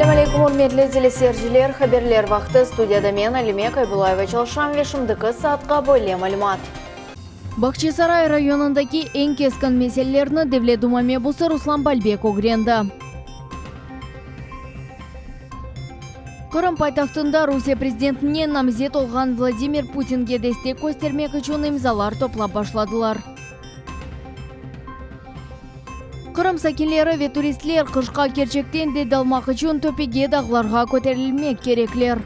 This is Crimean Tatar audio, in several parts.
Selâm aleykum, ürmetli teleseyirciler! Haberler vaqtı, studiyada men, Alime Kaybullayeva çalışam ve şimdiki saatqa böyle malümat. Bağçasaray rayonındaki eñ keskin meselelerni Devlet Duma mebusı Ruslan Balbek ögrendi. Qırım paytahtında Rusiye prezidentine namzet olğan Vladimir Putinge destek köstermek içün imzalar toplap başladılar. Qırım sakinleri ve turistler qışqa kerçekten de dalmaq içün töpege dağlarğa köterilmek kerekler.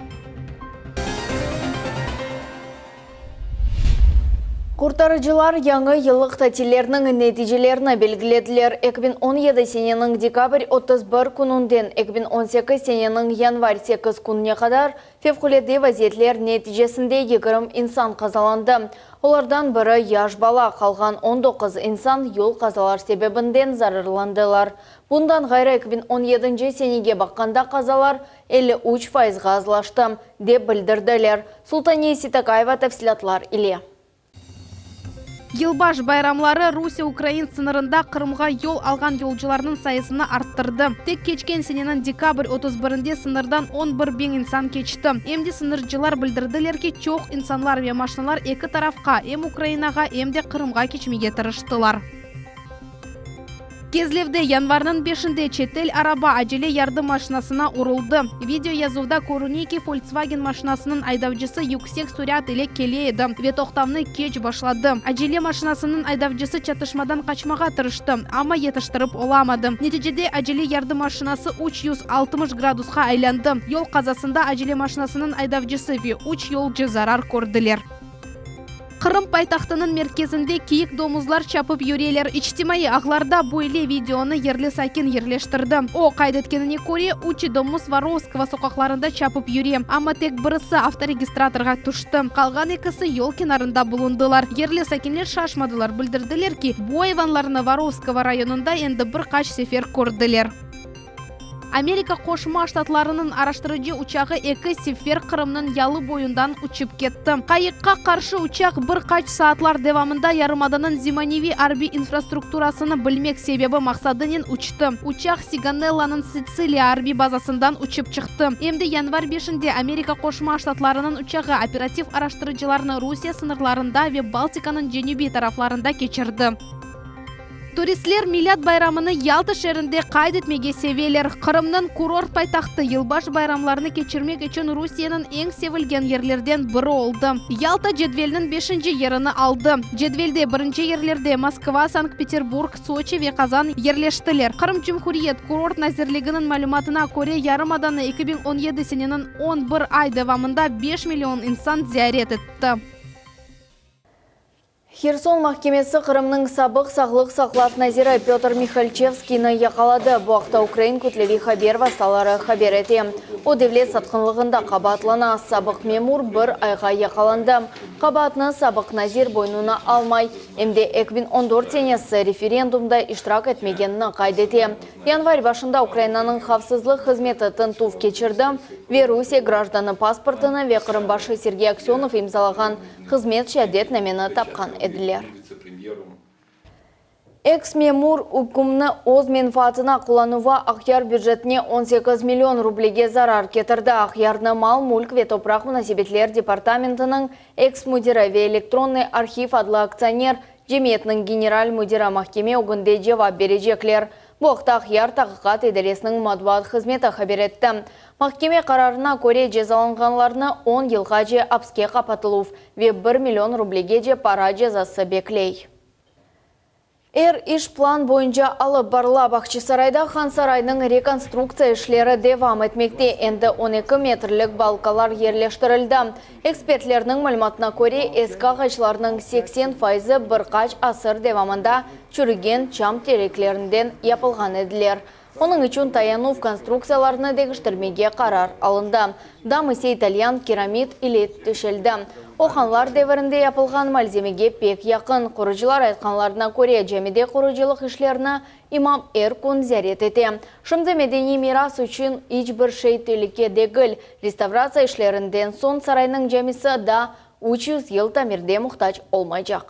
Qurtarıcılar yañı yıllıq tatillerniñ neticelerini belgilediler. 2017 seneniñ dekabr 31 kününden 2018 seneniñ yanvar 8 kününe qadar fevqulâde vaziyetler neticesinde 20 insan qazalandı. Olardan biri yaş bala, qalğan 19 insan yol qazalar sebebinden zararlandılar. Bundan ğayrı, 2017 senege baqqanda qazalar 53 fayızğa azlaştı, dep bildirdiler. Sultaniye Seytakayeva tafsilâtlar ile. Yılbaş bayramları Rusiye-ukrain sıñırında Qırımğa yol alğan yolcularnıñ sayısını arttırdı. Tek keçken seneniñ dekabr otuz birinde sıñırdan on bir biñ insan keçti. Em de sıñırcılar bildirdiler ki, çoq insanlar ve maşinalar eki tarafqa, em Ukrainağa, em de Qırımğa keçmege tırıştılar. Kezlevde yanvarnıñ beşinde çetel araba acele yardım maşinasına uruldı. Videoyazuvda körüne ki, Volkswagen maşinasınıñ aydavcısı yüksek sürat ile kele edi ve toqtavnı keç başladı. Acele maşinasınıñ aydavcısı çatışmadan qaçmağa tırıştı, amma yetiştirip olamadı. Neticede acele yardım maşinası 360 gradusqa aylandı. Yol qazasında acele maşinasınıñ aydavcısı ve üç yolcu zarar kördiler. Qırım paytahtınıñ merkezinde kiyik domuzlar çapıp yüreler. İçtimaiy ağlarda böyle videonı yerli sakin yerleştirdi. O, qayd etkenine köre, üç domuz Vorovskogo soqaqlarında çapıp yüre, amma tek birisi avtoregistratorğa tüşti. Qalğan ekisi yol kenarında bulundılar. Yerli sakinler şaşmadılar, bildirdiler ki, bu ayvanlarnı Vorovskogo rayonında endi bir qaç sefer kördiler. Amerika Qoşma Ştatlarınıñ araştırıcı uçağı eki sefer Qırımnıñ yalı boyundan uçıp ketti. Qayıqqa qarşı uçaq bir qaç saatlar devamında yarımadanıñ zemaneviy arbiy infrastrukturasını bilmek sebebi maqsadınen uçtı. Uçaq Sigonellanıñ Sitsiliya arbiy bazasından uçıp çıqtı. Em de yanvar beşinde Amerika Qoşma Ştatlarınıñ uçağı operativ araştırıcılarnı Rusiye sıñırlarında ve Baltikanıñ cenübiy taraflarında keçirdi. Turistler Milât bayramını Yalta şeerinde qayd etmege seveler. Qırımnıñ kurort paytahtı yılbaş bayramlarını keçirmek içün Rusiyeniñ eñ sevilgen yerlerden biri oldı. Yalta cedvelniñ beşinci yerini aldı. Cedvelde birinci yerlerde Moskva, Sankt-Peterburg, Soçi ve Qazan yerleştiler. Qırım Cumhuriyet kurort nazirliginiñ malümatına köre, yarımadanı 2017 seneniñ on bir ay devamında beş million insan ziyaret etti. Herson mahkemesi Qırımnıñ sabıq sağlıq saqlav naziri Pötr Mihalçevskiyni yaqaladı. Bu aqta ukrain kütleviy haber vastaları haber ete. O, devlet satqınlığında qabaatlana. Sabıq memur bir ayğa yaqalandı. Qabaatnı sabıq nazir boynuna almay, em de 2014 senesi referendumda iştirak etmegenini qayd ete. Yanvar başında Ukrainanıñ havfsızlıq hızmeti tintüv keçirdi ve Rusiye grajdanı pasportını ve Qırım başı Sergey Aksönov imzalağan hızmet şeadetnameni tapqan ediler. Eks-memur ükümni öz menfaatına qullanuvı Aqyar bücetine 18 million rublege zarar ketirdi. Aqyarnı mal-mülk ve topraq munasebetler departamentiniñ eks-müdiri ve Elektronnıy arhiv adlı aktsioner cemiyetiniñ general müdiri mahkeme ögünde cevap berecekler. Bu aqta Aqyar taqiqat idaresiniñ matbuat hızmeti haber etti. Mahkeme qararına köre, cezalanğanlarnı on yılğace apske qapatıluv ve bir million rublegece para cezası bekley. Er iş plan boyunca alıp barıla. Bağçasarayda Hansaraynıñ rekonstruktsiya işleri devam etmekte, endi on eki metrlik balkalar yerleştirildi. Ekspertlerniñ malümatına köre, eski ağaçlarnıñ 80 fayızı bir qaç asır devamında çürügen çam tereklerinden yapılğan ediler. Onıñ içün tayanuv konstruktsiyalarını deñiştirmege qarar alındı. Dam ise italyan keramit ile töşeldi. O, hanlar devirinde yapılğan malzemege pek yaqın. Qurucılar aytqanlarına köre, camide qurucılıq işlerini imam er kün ziyaret ete. Şimdi medeniy miras içün iç bir şey telüke degil. Restavratsiya işlerinden soñ saraynıñ camisi daa 300 yıl tamirde muhtac olmaycaq.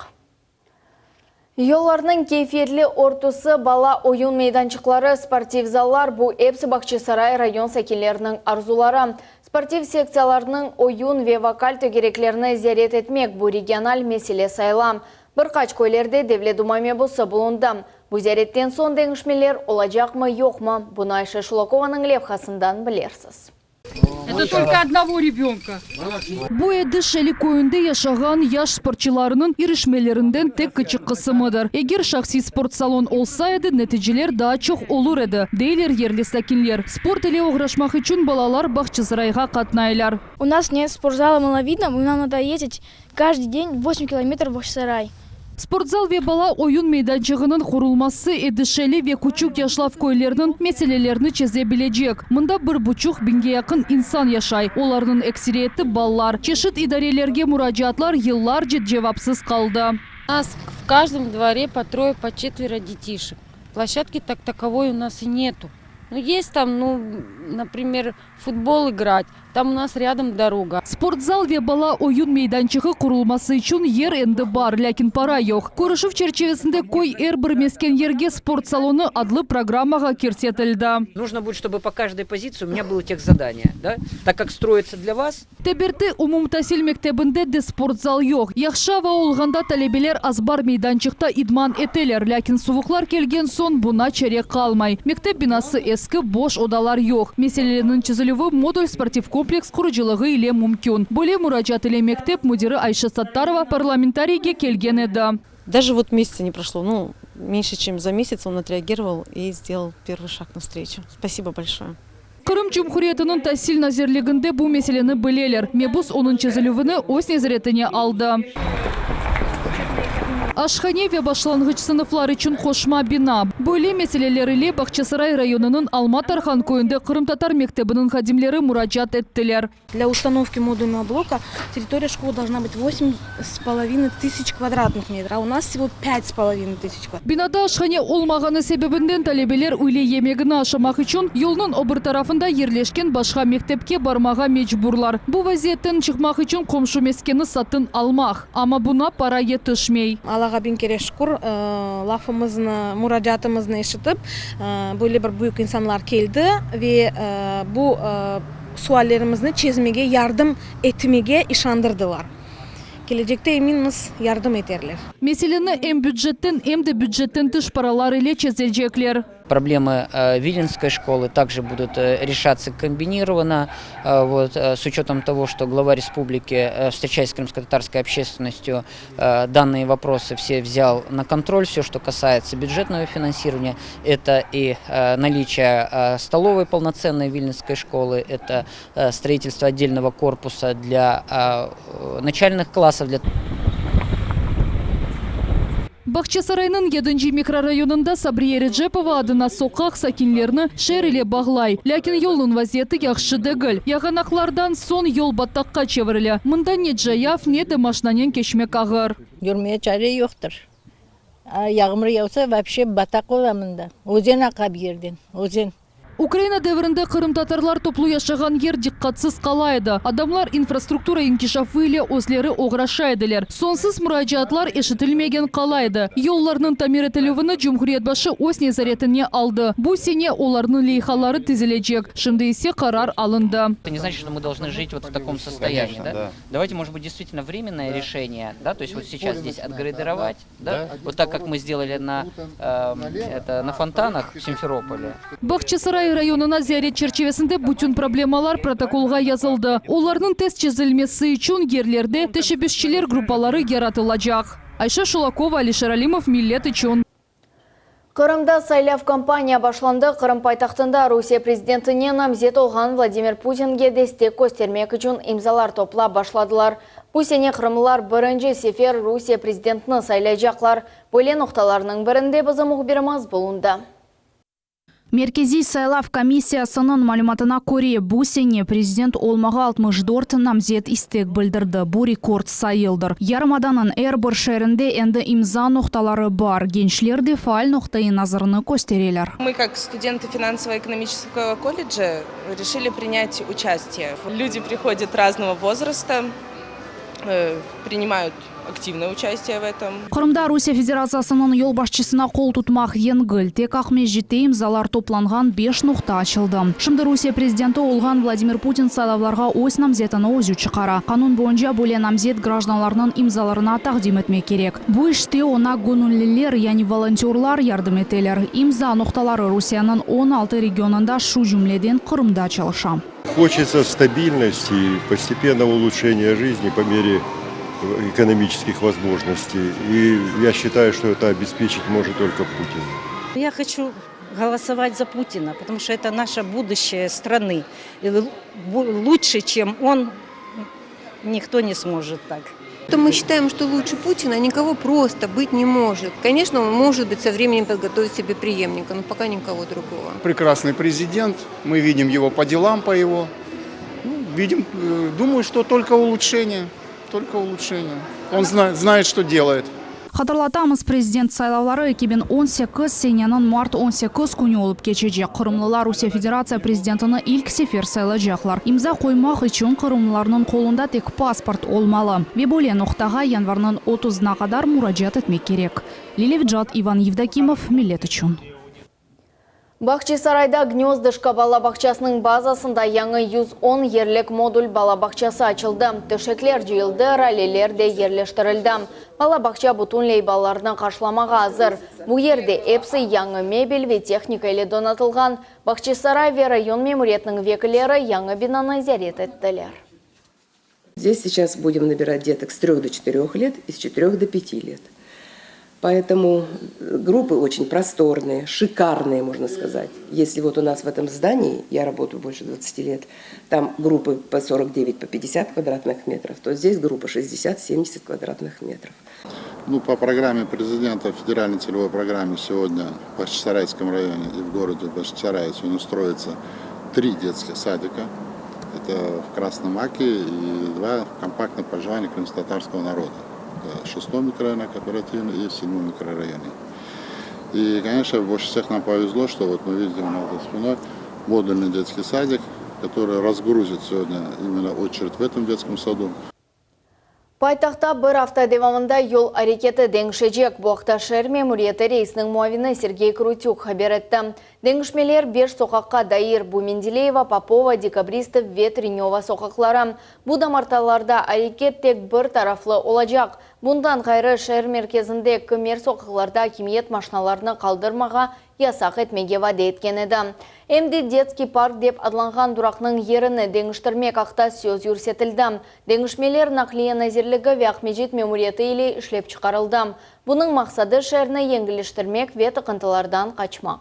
Yollarnıñ keyfiyetli örtüsi, bala oyun meydançıqları, sportiv zallar, bu epsi Bağçasaray rayon sakinleriniñ arzuları. Sportiv sektsiyalarnıñ oyun ve vokal tögereklerini ziyaret etmek, bu regional mesele sayıla. Bir qaç köylerde Devlet Duma mebusı bulundı. Bu ziyaretten soñ deñişmeler olacaqmı, yoqmı, bunı Ayşe Şulakovanıñ levhasından bilersiz. Это только одного ребенка. Bu Edi Şeli köyünde yaşağan yaş sportçılarınıñ irişmelerinden tek kiçik qısımıdır. Eger şahsiy sport salon olsa edi, neticeler daa çoq olur edi, deyler yerli sakinler. Sport ile oğraşmaq içün balalar Bağçasarayğa qatnaylar. У нас нет спортзала Маловидном, и нам надо ездить каждый день 8 километров в Бахчисарай. Sportzal ve bala oyun meydançığınıñ qurulması Edi Şeli ve Küçük Yaşlav köyleriniñ meselelerini çeze bilecek. Mında bir buçuq biñge yaqın insan yaşay, olarnıñ ekseriyeti balalar. Çeşit idarelerge muracaatlar yıllarca cevapsız qaldı. У нас в каждом дворе по трое, по четверо детишек. Площадки так таковой у нас и нету. Ну, есть там, ну, например, футбол играть, там у нас рядом дорога. Sportzal ve bala oyun meydançığı qurulması içün yer endi bar, lâkin para yoq. Körüşüv çerçivesinde köy er bir mesken yerge sport salonı adlı programmağa kirsetildi. Нужно будет, чтобы по каждой позиции у меня было техзадание, да? Так как строится для вас, Teberti umumtasil mektebinde de sportzal yoq. Yahşı ava olğanda talebeler azbar meydançıqta idman eteler, lâkin suvuqlar kelgen soñ buña çare qalmay. Mektep binası eski, boş odalar yoq. Meseleniñ çezilüvi modul sportiv kompleks qurucılığı ile mümkün. Böyle muracaat ile mektep müdiri Ayşe Sattarova parlamentariyge kelgen edi. Даже вот месяца не прошло, ну, меньше чем за месяц он отреагировал и сделал первый шаг навстречу. Спасибо большое. Qırım Cumhuriyetiniñ tasil nazirliginde bu meseleni bileler. Mebus onıñ çezilüvini öz nezaretine aldı. Aşhane ve başlanğıç sınıflar içün qoşma bina. Böyle meseleler ile Bağçasaray rayonınıñ Alma Tarhan köyünde qırımtatar mektebiniñ hadimleri muracaat ettiler. Для установки модульного блока территория школы должна быть 8,5 тысяч квадратных метров, а у нас всего 5,5 тысяч квадратных. Binada aşhane olmağanı sebebinden talebeler üyle yemegini aşamaq içün yolnıñ o bir tarafında yerleşken başqa mektepke barmağa mecburlar. Bu vaziyetten çıqmaq içün qomşu meskenni satın almaq, amma buña para yetişmey. Allağa biñ kere şükür, lafımıznı, muracaatımıznı eşitip, böyle bir büyük insanlar keldi ve bu suallerimizni çezmege yardım etmege işandırdılar. Kelecekte eminmiz, yardım eterler. Meseleni em bücetten, em de bücetten tış paralar ile çezecekler. Проблемы Виленской школы также будут решаться комбинированно, вот, с учетом того, что глава республики, встречаясь с крымско-татарской общественностью, данные вопросы все взял на контроль. Все, что касается бюджетного финансирования, это и наличие столовой полноценной Виленской школы, это строительство отдельного корпуса для начальных классов, для Bağçasaraynıñ yedinci mikrorayonında Sabriye Erecepova adına soqaq sakinlerini şeer ile bağlay. Lâkin yolnıñ vaziyeti yahşı degil. Yağanaqlardan soñ yol bataqqa çevirile. Mında ne cayav, ne de maşinanen keçmek ağır. Yürmeye çare yoqtır. Yağmur yağsa, вообще bataq ola mında. Özen aqa bir yerden, özen. Ukraina devrinde qırımtatarlar toplu yaşağan yer diqqatsız qala edi. Adamlar infrastruktura inkişafı ile özleri oğraşa ediler. Soñsuz muracaatlar eşitilmegen qala edi. Yollarnıñ tamir etilüvini cumhuriyet başı öz nezaretine aldı. Bu sene olarnıñ leyhaları tizilecek. Şimdi ise qarar alındı. Это не значит, что мы должны жить вот в таком состоянии. Конечно, да? да. Давайте, может быть, действительно временное решение, да, то есть вот сейчас здесь отгрейдировать, да, Да. вот так, как мы сделали на фонтанах в Симферополе. Bağçasaray rayonına ziyaret çerçivesinde bütün problemalar protokolğa yazıldı. Olarnıñ tez çezilmesi içün yerlerde teşebbüsçiler gruppaları yaratılacaq. Ayşe Şulakova, Alişer Alimov, Millet içün. Qırımda saylav kampaniya başlandı. Qırım paytahtında Rusiye prezidentine namzet olğan Vladimir Putinge destek köstermek içün imzalar toplap başladılar. Bu sene qırımlılar birinci sefer Rusiye prezidentini saylaycaqlar. Böyle noqtalarnıñ birinde bizim mühbirimiz bulundı. Merkeziy saylav komissiyasınıñ malümatına köre, bu sene prezident olmağa 64 namzet istek bildirdi. Bu rekord sayılır. Yarımadanıñ er bir şeerinde endi imza noqtaları bar. Gençler de faal noqtai nazarını köstereler. Мы, как студенты финансово-экономического колледжа, решили принять участие. Люди приходят разного возраста, принимают. Активное участие в этом. Qırımda Rusiye Federatsiyasınıñ yolbaşçısına qol tutmaq yengil. Tek Aqmescitte imzalar toplanğan beş noqta açıldı. Şimdi Rusiye prezidenti olğan Vladimir Putin saylavlarğa öz namzetini özü çıqara. Qanun boyunca böyle namzet grajdanlarnıñ imzalarına taqdim etmek kerek. Bu işte oña göñülliler, yani volontörlar yardım eteler. İmza noqtaları Rusiyeniñ 16 regionında, şu cümleden Qırımda çalışa. Хочется стабильности и постепенного улучшения жизни по мере экономических возможностей. И я считаю, что это обеспечить может только Путин. Я хочу голосовать за Путина, потому что это наше будущее страны. И лучше, чем он, никто не сможет так. То мы считаем, что лучше Путина никого просто быть не может. Конечно, он может быть со временем подготовить себе преемника, но пока никого другого. Прекрасный президент, мы видим его по делам, по его. Ну, видим, думаю, что только улучшение, только улучшение. Он знает, что делает. Hatırlatamız, prezident saylavları 2018 seneniñ mart 18 künü olıp keçecek. Qırımlılar Rusiye Federatsiya prezidentini ilk sefer saylaycaqlar. İmza qoymaq içün qırımlılarnıñ qolunda tek pasport olmalı. Ve böyle noqtağa yanvarnıñ 30-ına qadar muracaat etmek kerek. Lilya Vicat, İvan Yevdokimov, Millet içün. Bağçasarayda Gnezdışko bala bağçasınıñ bazasında yañı 110 yerlik modul bala bağçası açıldı. Töşekler cıyıldı, raleler de yerleştirildi. Bala bağça bütünley balalarnı qarşılamağa azır. Bu yerde episi yañı mebel ve tehnika ile donatılğan. Bağçasaray ve rayon memuriyetiniñ vekilleri yañı binanı ziyaret ettiler. Здесь сейчас будем набирать деток с 3 до 4 лет и с 4 до 5 лет. Поэтому группы очень просторные, шикарные, можно сказать. Если вот у нас в этом здании, я работаю больше 20 лет, там группы по 49, по 50 квадратных метров, то здесь группа 60-70 квадратных метров. Ну, по программе президента, федеральной целевой программе сегодня в Бахчисарайском районе и в городе Бахчисарае сегодня строится три детских садика. Это в Красном Аке и два компактных проживания крымско-татарского народа. Это в шестом микрорайоне кооперативный и в седьмом микрорайоне. И, конечно, больше всех нам повезло, что вот мы видим у нас за спиной модульный детский садик, который разгрузит сегодня именно очередь в этом детском саду. Paytahtta bir afta devamında yol areketi deñişecek. Bu aqta şeer memuriyeti reisiniñ muavini Sergey Krutük haber etti. Deñişmeler beş soqaqqa dair. Bu Mendeleyeva, Popova, Dekabristov ve Treneva soqaqları. Bu damartalarda areket tek bir taraflı olacaq. Bundan ğayrı şeer merkezinde kimer soqaqlarda akimiyet maşinalarnı qaldırmağa yasaq etmege vade etken edi. Em de Detskiy park dep adlanğan duraqnıñ yerini deñiştirmek aqta söz yürsetildi. Deñişmeler Naqliye nazirligi ve Aqmescit memuriyeti ile işlep çıqarıldı. Bunıñ maqsadı şeerni yengilleştirmek ve tıqıntılardan qaçmaq.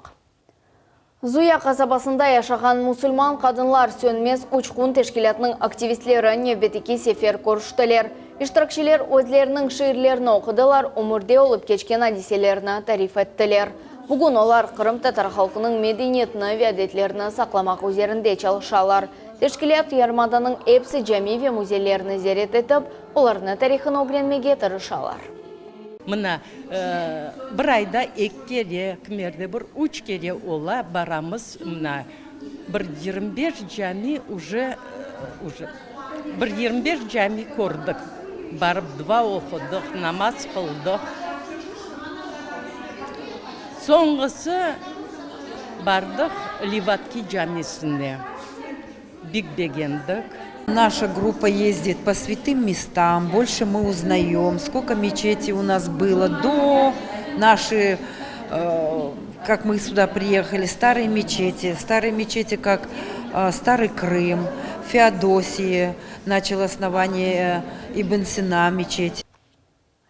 Zuya qasabasında yaşağan musulman qadınlar Sönmez uçqun teşkilâtınıñ aktivistleri nevbetteki sefer körüştiler. İştirakçiler özleriniñ şiirlerini oqudılar, ömürde olıp keçken adiselerni tarif ettiler. Bugün olar qırımtatar halqınıñ medeniyetini ve adetlerini saqlamaq üzerinde çalışalar. Teşkilât yarımadanıñ episi cami ve müzeylerini ziyaret etip, olarnıñ tarihını ögrenmege tırışalar. Mına, bir ayda eki kere, kimerde bir üç kere ola, baramız, mına, bir 25 cami uje, uje, bir 25 cami kördik, barıp dua oqudıq, namaz qıldıq. Soñğusı bardıq Livatki camisine, bek begendik. Наша группа ездит по святым местам, больше мы узнаем, сколько мечетей у нас было до нашей, как мы сюда приехали, старые мечети, старые мечети, как Старый Крым, Феодосии, начал основание Ибн Сина мечеть.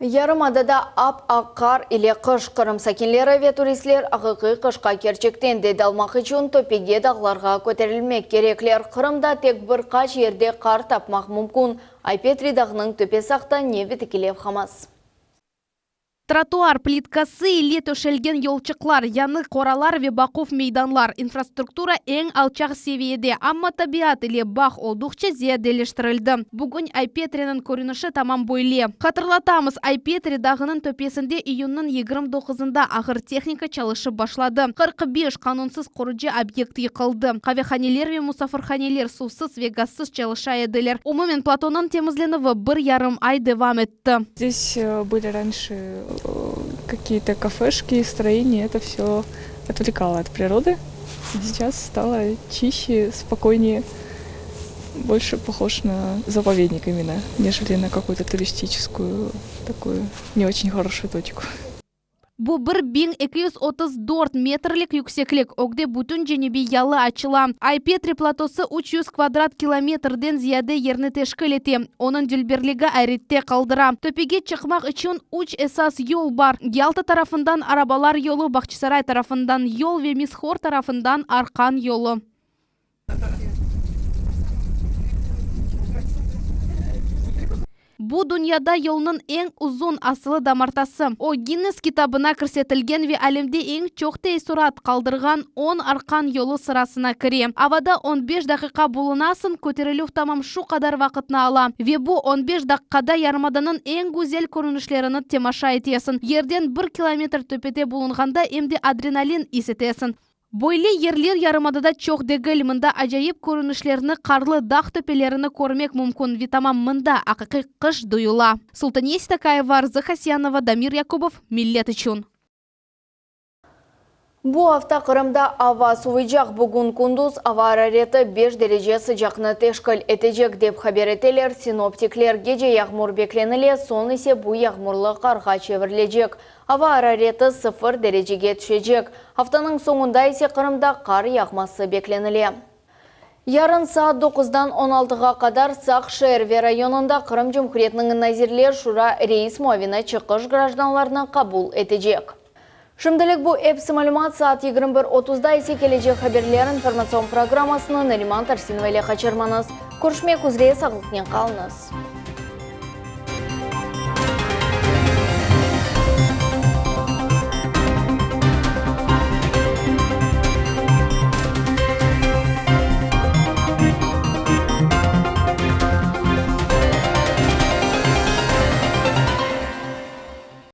Yarımadada ap-aq qar ile qış. Qırım sakinleri ve turistler aqiqiy qışqa kerçekten de dalmaq içün töpege dağlarğa köterilmek kerekler. Qırımda tek bir qaç yerde qar tapmaq mümkün. Ay-Petri dağınıñ töpesi aqta nevbetteki levhamız. Trotuar plitkası ile töşelgen yolçıqlar, yañı qoralar ve baquv meydanlar, infrastruktura eñ alçaq seviyede, amma tabiat ile bağ olduqça ziyadeleştirildi. Bugün Ay-Petriniñ körünişi tamam böyle. Hatırlatamız, Ay-Petri dağınıñ töpesinde iyünniñ 29-ında ağır tehnika çalışıp başladı. 45 qanunsız qurucı obyekt yıqıldı, qavehaneler ve musafirhaneler suvsız ve gazsız çalışa ediler. Umumen, platonıñ temizlenüvi bir yarım ay devam etti. Здесь были раньше какие-то кафешки, строения, это все отвлекало от природы. Сейчас стало чище, спокойнее, больше похож на заповедник именно, нежели на какую-то туристическую такую не очень хорошую точку. Bu 1234 metrlik yükseklik, ögde bütün cenübiy yalı açıla. Ay-Petri platosı 300 kvadrat kilometrden ziyade yerni teşkil ete. Onıñ dülberligi ayrette qaldıra. Töpege çıqmaq içün üç esas yol bar, Yalta tarafından arabalar yolu, Bağçasaray tarafından yol ve Mishor tarafından arqan yolu. Bu, dünyada yolnıñ eñ uzun asılı damartası. O, Ginnes kitabına kirsetilgen ve alemde eñ çoq teessurat qaldırğan on arqan yolu sırasına kire. Avada on beş daqiqa bulunasıñ, köterilüv tamam şu qadar vaqıtnı ala. Ve bu on beş daqqada yarımadanıñ eñ güzel körünişlerini temaşa etesiñ. Yerden bir kilometr töpede bulunğanda em de adrenalin is etesiñ. Böyle yerler yarımadada çoq degil, mında acayip körünişlerni, qarlı dağ töpelerini körmek mümkün ve tamam mında aqiqiy qış duyula. Sultaniye Seytakayeva, Arzı Hasyanova, Damir Yakubov, Millet içün. Bu afta Qırımda ava suvuycaq. Bugün kündüz ava arareti beş derece sıcaqnı teşkil etecek, dep haber eteler sinoptikler. Gece yağmur beklenile, soñ ise bu yağmurlı qarğa çevirilecek. Ava arareti sıfır derecege tüşecek. Aftanıñ soñunda ise Qırımda qar yağması beklenile. Yarın saat doquzdan on altığa qadar Saq şeer ve rayonında Qırım Cumhuriyetiniñ Nazirler Şura reis muavini çıqış grajdanlarnı qabul etecek. Şimdilik bu episi malümat, saat 21:30da ise Kelecek haberler informatsion programmasını Nariman Tarsinova ile qaçırmañız. Körüşmek üzre, sağlıqnen qalıñız.